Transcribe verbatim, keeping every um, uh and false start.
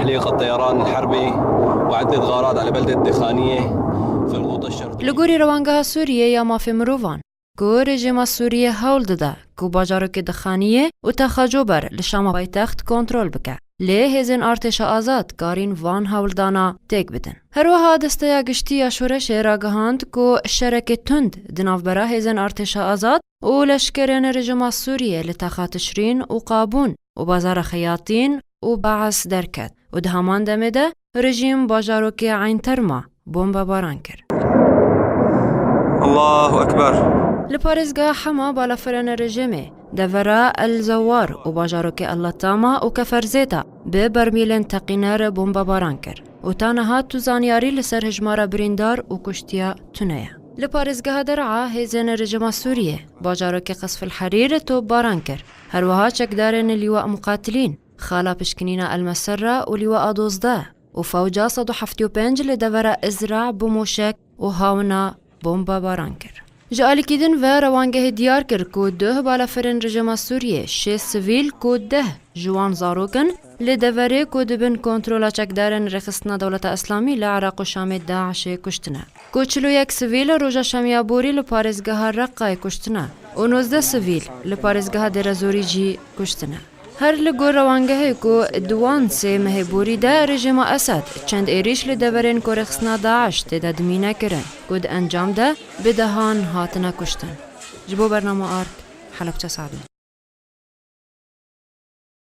تحليق الطيران الحربي وعدة غارات على بلدة دخانية في الغوطة الشرقية. Li gorî Rewangeha Sûriyê ya Mafê Mirovan, ku rejîma Sûriyê hewl dide ku bajarokê Dixaniyê û Texacober li Şama paytext kontrol bike, lê hêzên artêşa azad karîn van hewldana têk bidin. Her wiha Desteya Giştî ya Şoreşê ragihand ku şerekê tund di navbera hêzên artêşa azad û leşkerên rejîma Sûriyê li Texa Tişrîn û Qabûn û bazara Xeyatîn û Baas derket û di heman demê de rejîm bajarokê Eyn Terma bombebaran kir. Allahu Ekber. Li parêzgeha Hema balafirên rejîmê devera El Zewar û bajarokê El Latama û Kefer Zêta bi bermîlên teqîner bombebaran kir û ta niha tu zanyarî li ser hejmara birîndar û kuştiya tune ye. Li parêzgeha Der'a hêzên rejîma Sûriyê bajarokê Qesf El Herîr topbaran kir. Her wiha çekdarên Lîwa Muqatilîn, Xala Pişkinîna El Meserra û Lîwa a dozdeh û Fewca sed û heftê û pênc li devera Izra bi moşek û hawna bombebaran kir. Ji alîkî din ve rewangehê diyar kir ku duh balafirên rejîma Sûriyê şêst sivîl ku deh ji wan zarok in li deverê ku di bin kontrola çekdarên Rêxistina Dewleta Îslamî li Iraq û Şamê DAIŞê kuştine. Ku çil û yek sivîl roja şemiya borî li parêzgeha Reqayê kuştine û nozdeh sivîl li parêzgeha Dêrezorî jî kuştine. Her li gor rewangehê ku di wan sê mehê borî de rejîma Esed çend êrîş li deverên ku rêxistina DAIŞ tê de dimîne kirin ku di encam de bi dehan hatine kuştin. Ji bo bernama Art, Helebçe Sadûn.